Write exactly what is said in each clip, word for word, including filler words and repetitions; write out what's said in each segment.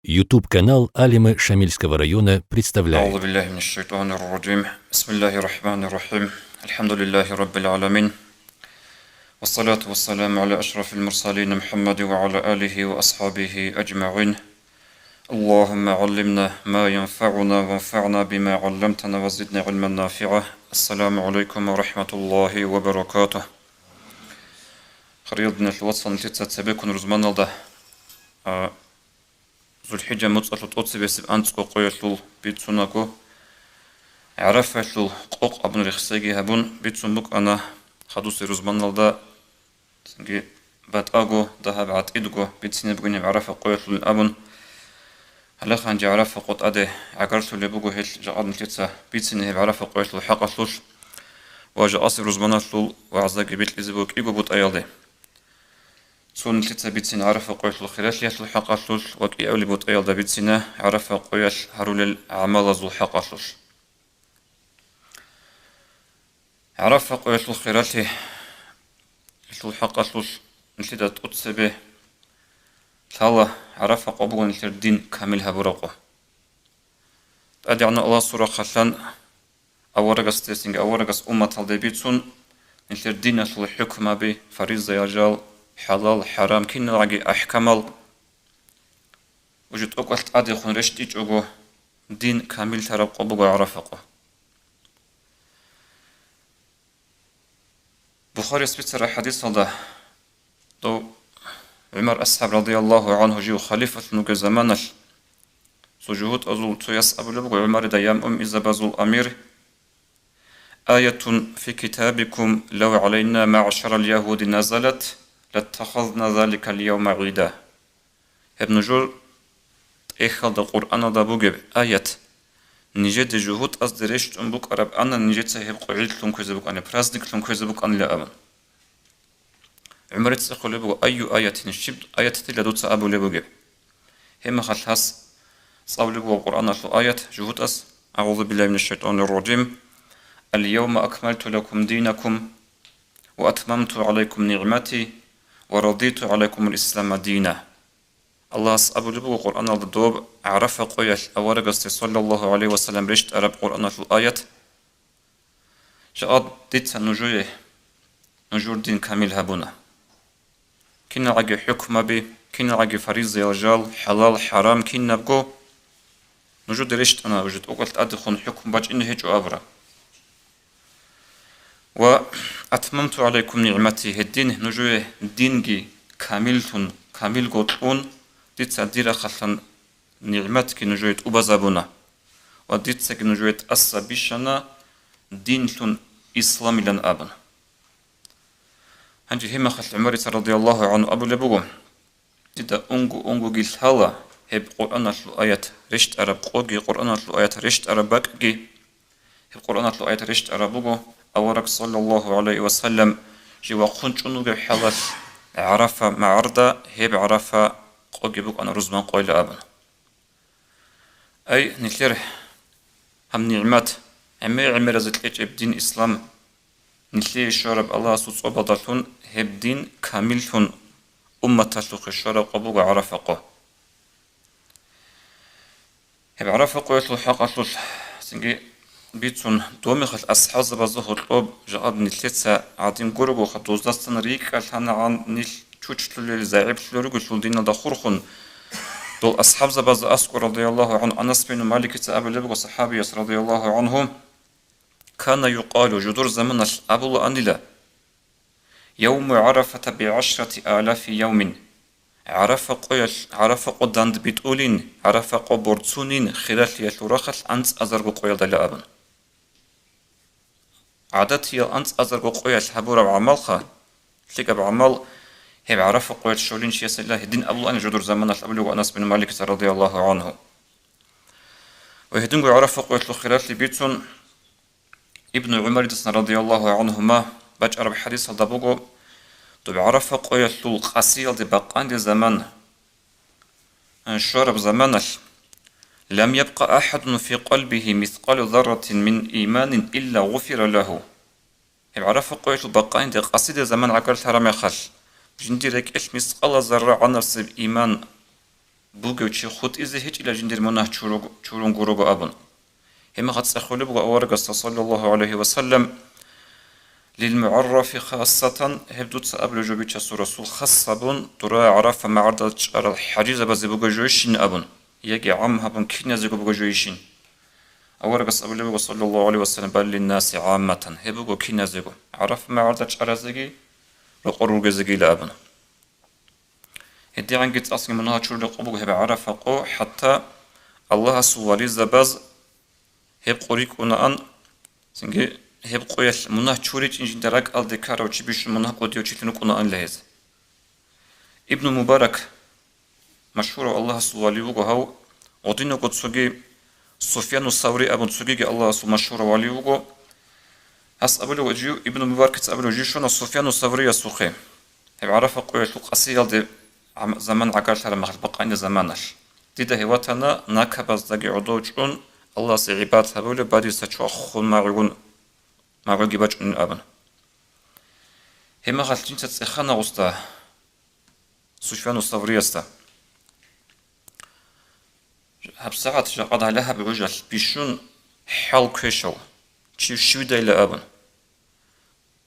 YouTube-канал Алимы Шамильского района представляет. أعوذ بالله من الشيطان الرجيم. بسم الله الرحمن الرحيم. الحمد لله رب العالمين. والصلاة والسلام على أشرف المرسلين محمد وعلى آله وأصحابه أجمعين. اللهم علمنا ما ينفعنا وانفعنا بما علمتنا وزدنا علما نافعا. السلام عليكم ورحمة الله وبركاته. Хириял диналъул вацал, нилъеца цебеккун рузманалда, а, ЗулхӀиджа моцӀалъул тӀоцебесеб анцӀго къоялъул бицунаго, ГӀарафаялъул къокъ абун рехсейги гьабун бицун букӀана хадусеб рузманалда, цинги батӀаго дагьаб гӀатӀидго бицине бугин гьеб ГӀарафа къоялъулин абун. Гьале гьанже ГӀарафа къо тӀаде гӀагарлъулеб буго, гьелъ жакъа нилъеца бицине гьеб ГӀарафа къоялъул хӀакъалъулъ ва жакъасеб рузманалъул вагӀзаги бикьизе буго кӀиго бутӀаялде. Цо нилъеца бицин ГӀарафа къоялъул хиралъиялъул хӀакъалъулъ ва кӀиабилеб бутӀаялда бицина ГӀарафа къоялъ гьарулел гӀамалазул хӀакъалъулъ. ГӀарафа къоялъул хиралъи, гьелъул хӀакъалъулъ нилъеда тӀоцебе лъала ГӀарафа къо буго нилъер дин камил гьабураб къо. ТӀадегӀанав Аллагьасул рахъалъан аварагасдесинги аварагас умматалде бицун, нилъер диналъул хӀукмаби, фаризаял жал, хӀалал, хӀарам, киналгӀаги ахӀкамал уже тӀокӀалъ тӀадехун рещтӀичӀого, дин камиллъараб къо буго ГӀарафа къо. Бухарияс бицараб хӀадисалда, дов ГӀумар асхӀаб радияллагьу гӀанхӀу жив халифалъун вугеб заманалъ, цо жугьутӀазул цояс абулеб буго ГӀумарида, я муъминзабазул амир: «Аятун фи китабикум лав гӀалайна маъшарал ягьуди назалат, латтахазна заликал явма гӀида». Гьеб нужер тӀехьалда Къуръаналда бугеб аят, нижеде жугьутӀазде рещтӀун букӀараб ана, нижеца гьеб къо гӀидлъун кквезе букӀанила, праздниклъун кквезе букӀанила абун. ГӀумарица цӀехолеб буго: «Айю аятин, щиб аятила дуца абулеб бугеб?» Гьеб мехалъ гьас цӀалулеб буго Къуръаналъул аят жугьутӀас: «АгӀузу биллагьи минаш шайтӀанир ражим. Ал-явма акмалту лакум динакум ва атмамту гӀалайкум нигӀмати ва радиту гӀалайкумул ислама дина». Аллагьас абулеб буго Къуръаналда доб ГӀарафа къоялъ аварагасде, саллаллагьу гӀалайгьи ва саллам, рещтӀараб Къуръаналъул аят: «Жакъа дица нужее нужер дин камил гьабуна. КиналгӀаги хӀукмаби, киналгӀаги фаризаял жал, хӀалал, хӀарам кинабго нужеде рещтӀана, уже тӀокӀалъ тӀадехун хӀукму бачӀине гьечӀо абураб. Ва атмамту гӀалайкум нигӀмати, гьедин нужее динги камиллъун, камилго кьун, дица дир рахъалъан нигӀматги нужее тӀубазабуна ва дицаги нужее тӀаса бищана динлъун исламилан абун». Гьанже гьеб мехалъ ГӀумарица радияллагьу гӀанхӀу абулеб буго: «Дида унго-унгоги лъала гьеб Къуръаналъул аят рещтӀараб къоги, Къуръаналъул аят рещтӀараб бакӀги». Гьеб Къуръаналъул аят рещтӀараб буго, авараг, саллаллагьу гӀалайгьи ва саллам, жив вахъун чӀун вугеб хӀалалъ ГӀарафа магӀарда, гьеб ГӀарафа къоги букӀана рузман къойила абун. Ай, нилъер гьаб нигӀмат, гӀемер-гӀемеразе кьечӀеб дин ислам, нилъее щвараб Аллагьасул цӀобалдалъун гьеб дин камиллъун умматалъухъе щвараб къо буго ГӀарафа къо. Гьеб ГӀарафа къоялъул хӀакъалъулъ цинги бицун, доб мехалъ асхӀабзабазда гьоркьоб жакъа нилъеца гӀадин гурогоха, доздасан рикӀкӀалъанагӀан нилъ чучлъулел, загӀиплъулел ругелъул диналда хурхун, дол асхӀабзабазда аскӀор, радияллагьу гӀанхӀу, Анас бин Маликица абулеб буго, сахӀабияс, радияллагьу гӀанхӀу: «Кана юкъалу», жудур заманалъ абулаанила: «Явму ГӀарафата бигӀашрати алафи явмин». ГӀарафа къоялъ, ГӀарафа къо дандбитӀулин, ГӀарафа къо борцунин, хиралъиялъул рахъалъ анцӀазарго къоялдала абун. ГӀадатиял анцӀазарго къоялъ гьабураб гӀамалха, лъикӀаб гӀамал, гьеб ГӀарафа къоялъ щолин чиясила гьедин абулаан жодор заманалъ абулев Анас бин Маликица, радияллагьу гӀанхӀу. Ва гьединго ГӀарафа къоялъул хиралъи бицун, Ибну ГӀумаридасан, радияллагьу гӀанхӀума, бачӀараб хӀадисалда буго, доб ГӀарафа къоялъул къасиялде бакъанде заман, э, щвараб заманалъ: «Лам ябкъа ахӀадун фи къалбигьи мискъалу зарратин мин иманин илла гъуфира лагьу». Гьеб ГӀарафа къоялъул бакъанде къасиде заман гӀагарлъараб мехалъ, жиндир рекӀелъ мискъала зарра гӀанасеб иман бугев чи хутӀизе гьечӀила жиндир мунагь чурун гурого абун. Гьеб мехалъ цӀехолеб буго аварагасда, саллаллагьу гӀалайгьи ва саллам, лил мугӀаррафи хассатан, гьеб дуца абулеб жо бичасул расул хас гьабун, дура ГӀарафа магӀарда чӀарал хӀажизабазе бугеб жойищин абун, яги гӀам гьабун киназего бугеб жойищин. Аварагас абулеб буго, саллаллагьу гӀалайгьи ва саллам, бал линнаси гӀамматан, гьеб буго киназего, ГӀарафа магӀарда чӀаразеги, рокъор ругезегийила абун. ГьедигӀанги цӀакъги мунагьал чурулеб къо буго гьеб ГӀарафа къо, хӀатта Аллагьасул вализабаз гьеб къо рикӀкӀунаан, цинги гьеб къоялъ мунагь чуричӀин жинда ракӀалде ккарав чи бищун мунагь кӀудияв чилъун рукӀунаанила гьез. Ибну Мубарак, машгьурав Аллагьасул вали вуго гьав, гьединго цоги Суфьяну Саври абун цогиги Аллагьасул машгьурав вали вуго. Гьас абулев жив, Ибну Мубаракица абулев жив щвана Суфьяну Савриясухъе, гьеб ГӀарафа къоялъул къасиялде гьам-, заман гӀагарлъараб мехалъ, бакъанила заманалъ. Дида гьев ватана накабаздаги гӀодов чӀун, Аллагьасе гӀибадат гьабулеб, бадиса чвахун магӀугун, магӀуги бачӀунин абун. Гьеб мехалъ жинца цӀехана гъусда, Суфьяну Савриясда. ГьабсагӀат жакъа гьале гьаб гӀужалъ бищун хӀал квешав чи щивидайила абун.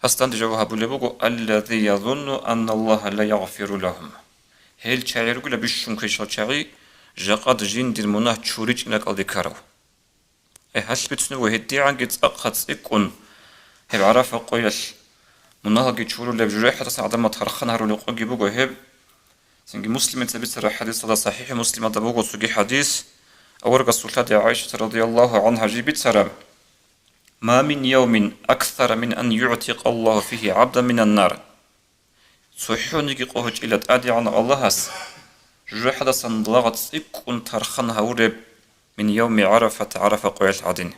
Гьас данде жаваб гьабулеб буго: «Аллази язунну анналлагьа ла ягъфиру лагьум». Гьел чагӀи ругила бищун квешал чагӀи, жакъа жиндир мунагь чуричӀин ракӀалде ккарав. Э, гьалъ бицунеб буго, гьедигӀанги цӀакъ цӀикӀкӀун гьеб ГӀарафа къоялъ мунагьалги чурулеб, жужахӀалдасан гӀадамал тархъан гьарулеб къоги буго гьеб. Цинги Муслимица бицараб хӀадисалда, СахӀихӀи Муслималда буго цоги хӀадис, аварагасул лъади ГӀайшата радияллагьу гӀангьа жив бицараб: «Ма мин явмин аксара мин ан югӀтикъаллагьу фигьи гӀабдан минан нар». ЦохӀониги къо гьечӀила ТӀадегӀанав Аллагьас жужахӀалдасан лагъ цӀикӀкӀун тархъан гьавуреб мин явми ГӀарафат, ГӀарафа къоялъ гӀадин.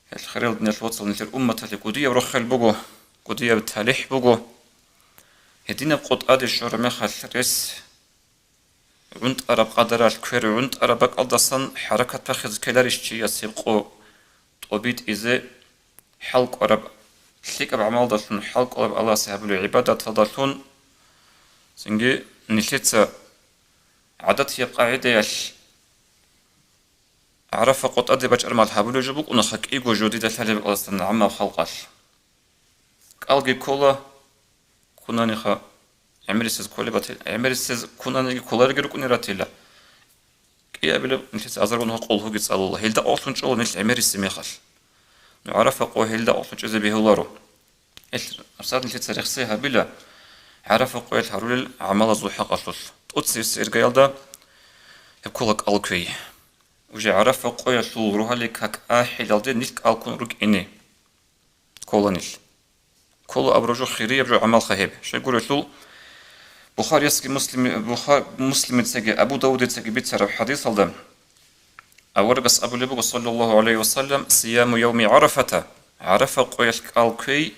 Гьел хириял диналъул вацал, нилъер умматалъе кӀудияб рохел буго, кӀудияб талихӀ буго. Гьединаб къо тӀаде щвараб мехалъ рес гӀунтӀараб къадаралъ квер гӀунтӀараб бакӀалдасан хӀаракат бахизе ккеларищ чияс гьеб къо тӀобитӀизе? ХӀалкӀвараб лъикӀаб гӀамалдалъун, хӀалкӀвараб Аллагьасе гьабулеб гӀибадаталдалъун. Цинги нилъеца гӀадатияб къагӀидаялъ ГӀарафа къо тӀаде бачӀармал гьабулеб жо букӀунаха кӀиго жо дида лъалеб Аллагьасдасан гӀаммаб халкъалъ. КӀалги ккола, кунаниха, гӀемерисез кколеб батила, гӀемерисез кунаниги кколариги рукӀунел ратила. КӀиабилеб нилъеца азарго нухалъ къулгьуги цӀалула. Гьелда къокълъун чӀола нилъ гӀемерисеб мехалъ. Ну, ГӀарафа къо гьелда къокълъун чӀезе бегьуларо. Ил, гьабсагӀат нилъеца рехсей гьабила ГӀарафа къоялъ гьарулел гӀамалазул хӀакъалъулъ. ТӀоцебесеб иргаялда гьеб ккола кӀал кквей. Уже ГӀарафа къоялъул рогьалил как ахӀилалде нилъ кӀал ккун рукӀине ккола нилъ. Ккола абураб жо хирияб жо гӀамалха гьеб. Щайгурелъул, Бухариясги Муслими-, Буха-, Муслимицаги Абу Давудицаги бицараб хӀадисалда аварагас абулеб буго, саллаллагьу гӀалайгьи ва саллам: «Сияму явми ГӀарафата», ГӀарафа къоялъ кӀал кквей,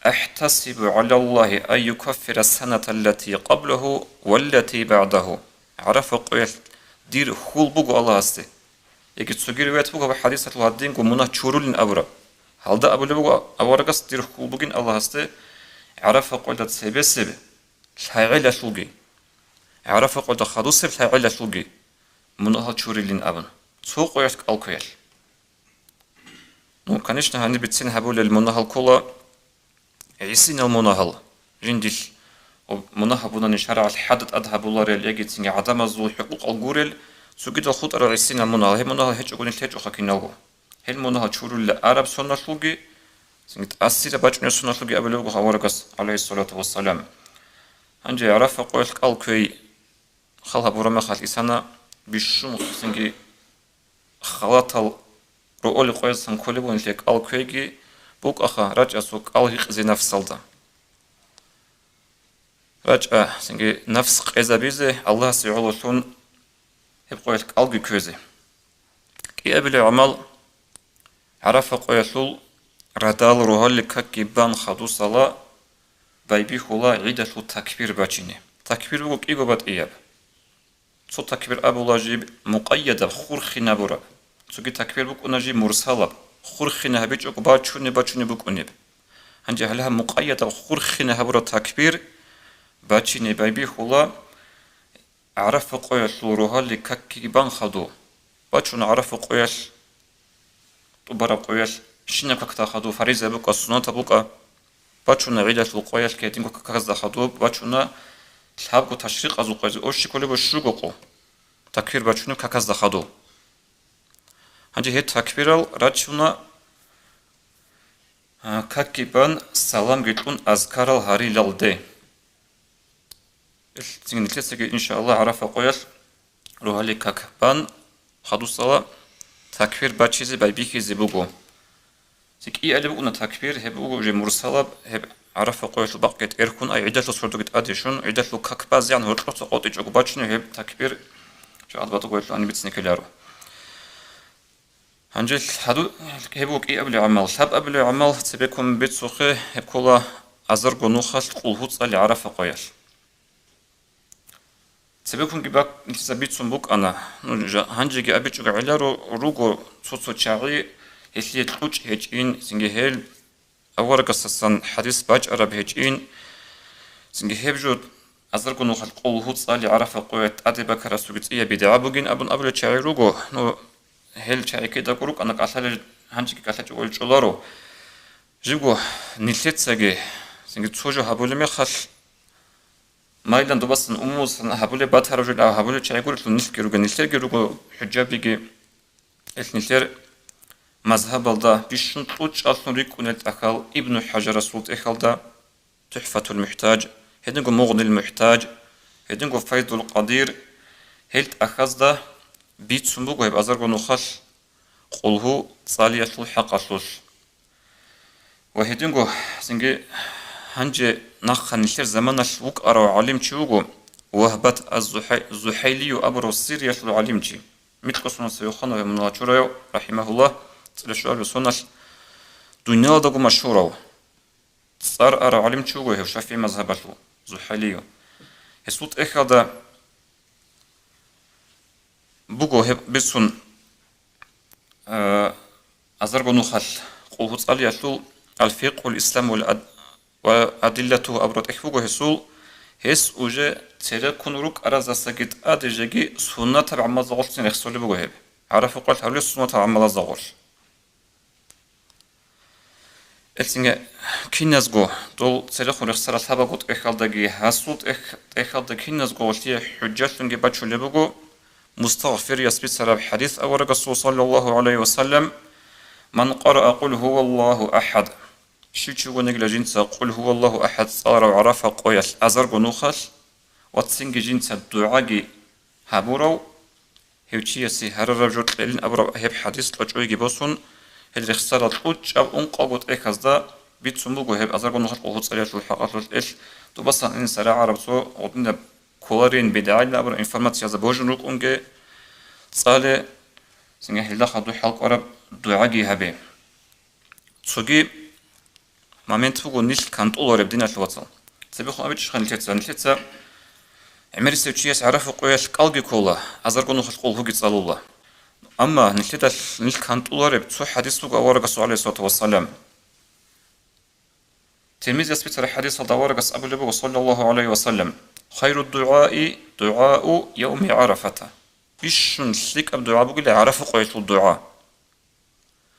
«ахӀтасибу гӀалаллагьи ан юкаффира саната аллати къаблагьу валлати багӀдагьу». ГӀарафа къоялъ дир хьул буго Аллагьасде. Яги цоги риваят буго гьаб хӀадисалъул гьадинго мунагь чурулин абураб. Гьалда абулеб буго аварагас: «Дир хьул бугин Аллагьасде ГӀарафа къоялда цебесеб лъагӀелалъулги, ГӀарафа къоялда хадусеб лъагӀелалъулги мунагьал чурилин», абун, цо къоялъ кӀал кквеялъ. Ну, конечно, гьаниб бицин гьабулел мунагьал ккола гӀисинал мунагьал, жиндилъ об-, мунагь гьабунани шаргӀалъ хӀадаб тӀад гьабуларел яги цинги гӀадамазул хӀукъукъал гурел, цогидал хутӀарал гӀисинал мунагьал, гьеб мунагьал гьечӀого нилъ гьечӀоха киналго. Гьел мунагьал чурулел араб соналъулги, цинги тӀасияб бачӀунеб соналъулги абулеб буго аварагас, гӀалайгьиссалату вассалам. Гьанже ГӀарафа къоялъ кӀал кквей хал гьабураб мехалъ исана бищун цинги халатал роолеб къояздасан кколеб буго нилъее кӀал кквейги букӀаха, рачӀа цо кӀал гьикъизе нафсалда. РачӀа, цинги нафс къезабизе, Аллагьасе гӀололъун гьеб къоялъ кӀалги кквезе. КӀиабилеб гӀамал, ГӀарафа къоялъул радал рогьалил какги бан хадусала байбихьула гӀидалъул такбир бачине. Такбир буго кӀиго батӀияб. Цо такбир абула жиб мукъайядаб, хурхинабураб. Цоги такбир букӀуна жиб мурсалаб, хурхина гьабичӀого бачунеб-бачунеб букӀунеб. Гьанже гьале гьаб мукъайядаб, хурхина гьабураб такбир бачине байбихьула ГӀарафа къоялъул рогьалил какги бан хадуб. Бачуна ГӀарафа къоялъ, тӀубараб къоялъ, щинаб какда хадуб, фариза букӀа, суннатаб букӀа. Бачуна гӀидалъул къоялъ гьединго каказда хадуб, бачуна лъабго ташрикъазул къоялъ, ощи кколеб щуго къо, такбир бачунеб каказда хадуб. Гьанже гьеб такбирал рачуна, а, какги бан, саламги кьун азкарал гьарилалде. Ил цинги нилъецаги, иншааллагь, ГӀарафа къоялъ рогьалил как бан хадусала такбир бачизе байбихьизе буго. Ци кӀиабилеб букӀуна такбир, гьеб буго уже мурсалаб, гьеб ГӀарафа къоялъул бакъги тӀерхьун, ай гӀидалъул сордоги тӀаде щун, гӀидалъул как базегӀан гьоркьоса къотӀичӀого бачунеб гьеб такбир, жагьад батӀа къоялъул гьаниб бицине ккеларо. Гьанже лъаду-, гьеб буго кӀиабилеб гӀамал. Лъабабилеб гӀамал цебеккун бицухъе, гьеб ккола азарго нухалъ къулгьу цӀали ГӀарафа къоялъ. Цебеккунги бак-, нилъеца бицун букӀана. Ну, жа-, гьанжеги абичӀого гӀеларо, руго цо-цо чагӀи, гьелъие кьучӀ гьечӀин, цинги гьел аварагасдасан хӀадис бачӀараб гьечӀин, цинги гьеб жо азарго нухалъ къулгьу цӀали ГӀарафа къоялъ тӀаде бакарасулги цӀияб бидгӀа бугин абун абулел чагӀи руго. Ну, гьел чагӀи кидаго рукӀана, кӀалъалел гьанжеги кӀалъачӀого чӀоларо. Жибго нилъецаги, цинги цо жо гьабулеб мехалъ, майилан добасан умумусан гьабулеб батараб жо гьабулел чагӀи гурелъул нилъги руго, нилъерги руго хӀужабиги. Ил нилъер мазгьабалда бищун кьучӀаллъун рикӀкӀунел тӀахьал Ибну ХӀажарасул тӀехьалда, ТухӀфатул МухӀтаж, гьединго Мугънил МухӀтаж, гьединго Файзул Къадир, гьел тӀахьазда бицун буго гьеб азарго нухалъ къулгьу цӀалиялъул хӀакъалъулъ. Ва гьединго цинги гьанже нахъа нилъер заманалъ вукӀарав гӀалимчи вуго, Вагьбат аз-Зухьай-, Зухьайлию абурав Сириялъул гӀалимчи. Микьго соналъ цевехъанав гьев мунагьал чураяв, рахӀимагьуллагь, цӀалищуабилеб соналъ дуниялалдаго машгьурав, цӀар арав гӀалимчи вуго гьев ШафигӀи мазгьабалъул, Зухьайлию. Гьесул тӀехьалда буго гьеб бицун, а, азарго нухалъ къулгьу цӀалиялъул «Ал-фикъгьул ислам вал ад-, ва адиллатугьу» абураб тӀехь буго гьесул, гьес уже цереккун рукӀаразасаги тӀаде жеги суннатаб гӀамалазда гъорлъцин рехсолеб буго гьеб. ГӀарафа къоялъ гьабулеб суннатаб гӀамалазда гъорлъ. Гьелъинги киназго дол церехун рехсарал лъабабго тӀехьалдаги, гьасул тӀех-, тӀехьалда киназго гъолъие хӀужалъунги бачулеб буго Мустагъфирияс бицараб хӀадис аварагасул, саллаллагьу гӀалайгьи ва саллам: «Ман къараа къул гьуваллагьу ахӀад». Щив чи вугониги жинца «Къул гьуваллагьу ахӀад» цӀаларав ГӀарафа къоялъ азарго нухалъ ва цинги жинца дугӀаги гьабурав, гьев чиясе гьарараб жо кьелин абураб гьеб хӀадис кьочӀойги босун, гьел рехсарал кьучӀаб ункъабго тӀехьазда бицун буго гьеб азарго нухалъ къулгьу цӀалиялъул хӀакъалъулъ. Ил тӀубасан инса рагӀараб цо гъудинаб кколарин, бидгӀайилан абураб информациязда божун рукӀунге цӀале, цинги гьелда хадуб хӀалкӀвараб дугӀаги гьабе. Цоги момент буго нилъ кантӀулареб, диналъул вацал. Цебехун абичӀищха нилъеца? Нилъеца гӀемерисев чияс ГӀарафа къоялъ кӀалги ккола, азарго нухалъ къулгьуги цӀалула. Амма нилъеда нилъ кантӀулареб цо хӀадис буго аварагасул, гӀалайгьиссалату вассалам. Тирмизияс бицараб хӀадисалда аварагас абулеб буго, саллаллагьу гӀалайгьи ва саллам: «Хайру дугӀаи дугӀау явми ГӀарафата». Бищун лъикӀаб дугӀа бугила ГӀарафа къоялъул дугӀа.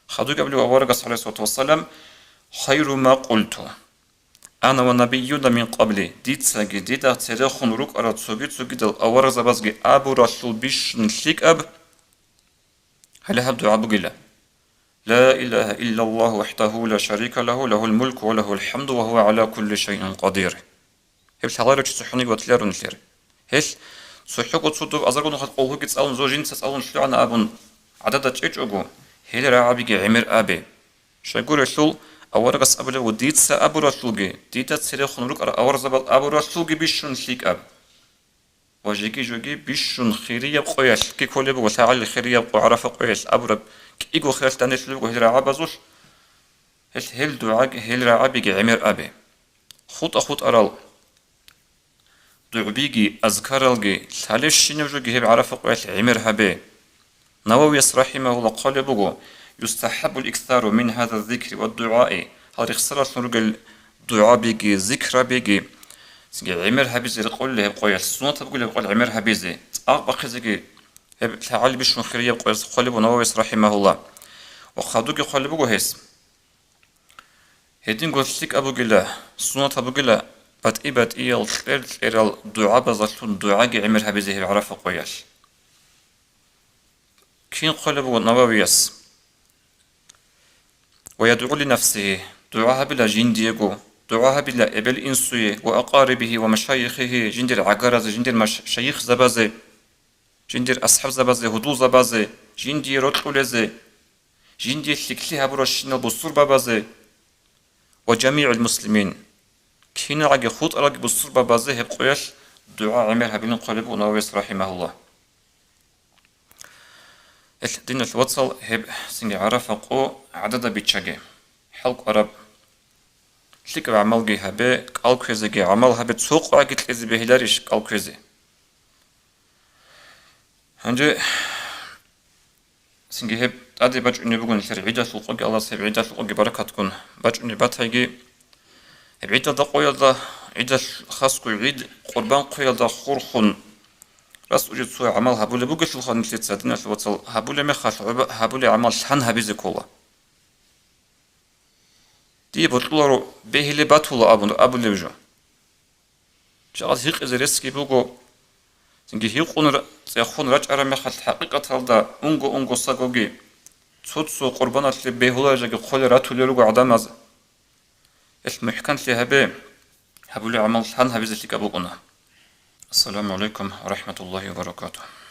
Хадубги абулеб аварагас, гӀалайгьиссалату вассалам: «Хайру ма къулту ана ва набиюна мин къабли», дицаги дида церехун рукӀарал цоги-цогидал аварагзабазги абуралъул бищун лъикӀаб гьале гьаб дугӀа бугила: «Ла илагьа иллаллагьу вахӀдагьу ла шарика лагьу, лагьул мулку ва лагьул хӀамду ва гьува гӀала кулли шайин къадир». Гьеб лъаларев чи цохӀониги ватиларо нилъер. Гьелъ цохӀого цо доб азарго нухалъ къулгьуги цӀалун, зо жинца цӀалун лъугӀана абун гӀадада чӀечӀого, гьел рагӀабиги гӀемер абе. Щайгурелъул, аварагас абулеб буго: «Дица абуралъулги, дида церехун рукӀарал аварагзабаз абуралъулги бищун лъикӀаб». Ва жеги-жоги бищун хирияб къоялъги кколеб буго, лъагӀалил хирияб къо, ГӀарафа къоялъ абураб кӀиго хиралъ данделъулеб буго гьел рагӀабазулъ, гьел, гьел дугӀаги, гьел рагӀабиги гӀемер абе. ХутӀа-хутӀарал дугӀбиги, азкаралги, лъалебщинаб жоги гьеб ГӀарафа къоялъ гӀемер гьабе. Нававияс, рахӀимагьуллагь, хъвалеб буго: «ЮстахӀаббул иксару мин гьаза зикри ва дугӀаи», гьал рехсаралъун ругел дугӀабиги, зикрабиги, Цинги гӀемер гьабизе рекъолила гьеб къоялъ, суннатаб бугила гьеб къоялъ гӀемер гьабизе, цӀакъ бахъизеги гьеб лъагӀалил бищун хирияб къоялъ хъвалеб буго Нававияс рахимагьуллагь. Ва хадуги хъвалеб буго гьес. Гьединго лъикӀаб бугила, суннатаб бугила, батӀи-батӀиял, кьер-кьерал дугӀабазалъун дугӀаги гӀемер гьабизе гьеб ГӀарафа къоялъ. Кин хъвалеб буго Нававияс? «Ва ядгӀу ли нафсигьи», дугӀа гьабила жиндиего, дугӀа гьабила эбел-инсуе, «ва акъарибигьи ва машайихигьи», жиндир гӀагаразе, жиндир маш-, шайихзабазе, жиндир асхӀабзабазе, гьудулзабазе, жиндие рокьулезе, жиндие лъикӀлъи гьабуращинал бусурбабазе, «ва жамигӀил муслимин», киналги хутӀаралги бусурбабазе гьеб къоялъ дугӀа гӀемер гьабилин хъвалеб буго Нававияс рахимагьуллагь. Ил, диналъ вацал, гьеб цинги ГӀарафа къо гӀадада биччаге. ХӀалкӀвараб лъикӀаб гӀамалги гьабе, кӀал кквезеги гӀамал гьабе, цо къоги кьезе бегьиларищ кӀал кквезе? Гьанже цинги гьеб тӀаде бачӀунеб буго нилъер гӀидалъул къоги, Аллагьас гьеб гӀидалъул къоги баракатгун бачӀунеб батайги, гьеб гӀидалда къоялда, гӀидалъ хасго гӀид къурбан хъвеялда хурхун, рас уже цо гӀамал гьабулеб бугелъулха нилъеца, диналъ вацал, гьабулеб мехалъ гӀуба-, гьабулеб гӀамал лъан гьабизе ккола. Дие бокьуларо, бегьилеб батула абун абулеб жо. Жагьад гьикъизе ресги буго, цинги гьикъун ра-, цӀехун рачӀараб мехалъ хӀакъикъаталда унго-унго сагоги, цо-цо къурбаналъе бегьулареб жаги хъвелел ратулел руго гӀадамаз. Гьелъ мухӀканлъи гьабе, гьабулеб гӀамал лъан гьабизе лъикӀаб букӀуна. Ассаламу гӀалайкум ва рахӀматуллагьи ва баракатугь.